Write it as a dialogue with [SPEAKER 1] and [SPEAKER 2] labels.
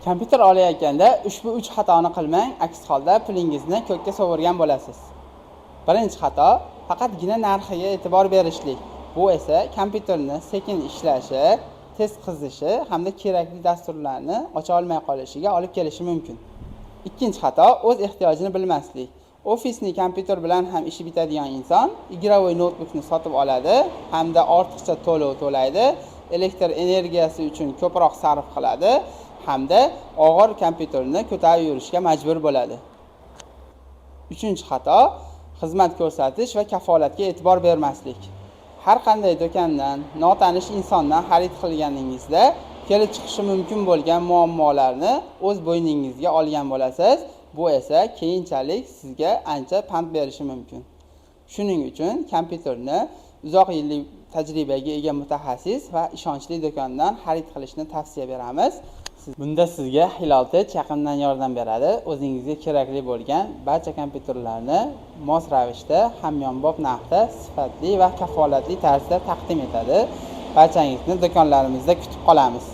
[SPEAKER 1] Kompyuter olayotganda ushbu uch xatoni qilmang, aks holda pulingizni ko'kka sovurgan bo'lasiz. Birinchi xato: faqatgina narxiga e'tibor berishlik. Bu esa kompyuterni sekin ishlashi, tez qizishi hamda kerakli dasturlarni ocha olmay qolishiga olib kelishi mumkin. Ikkinchi xato: o'z ehtiyojini bilmaslik. Офисный kompyuter bilan ham ishi bitadigan inson игровой noutbukni sotib oladi hamda ortiqcha to'lov to'laydi, elektr energiyasi uchun ko'proq sarf qiladi hamda og'ir kompyuterni ko'tarib yurishga majbur bo'ladi. Uchinchi xato: xizmat ko'rsatish va kafolatga e'tibor bermaslik. Har qanday do'kondan, notanish insondan xarid qilganingizda kelib chiqishi mumkin bo'lgan muammolarni o'z bo'yningizga olgan bo'lasiz. Bu esa keyinchalik sizga ancha pand berishi mumkin. Shuning uchun kompyuterni uzoq yillik tajribaga ega mutaxassis va ishonchli do'kondan xarid qilishni tavsiya beramiz. Bunda sizga Hilol Tech yaqindan yordam beradi. O'zingizga kerakli bo'lgan barcha kompyuterlarni mos ravishda, hamyonbop narxda, sifatli va kafolatli tarzda taqdim etadi. Barchangizni do'konlarimizda kutib qolamiz.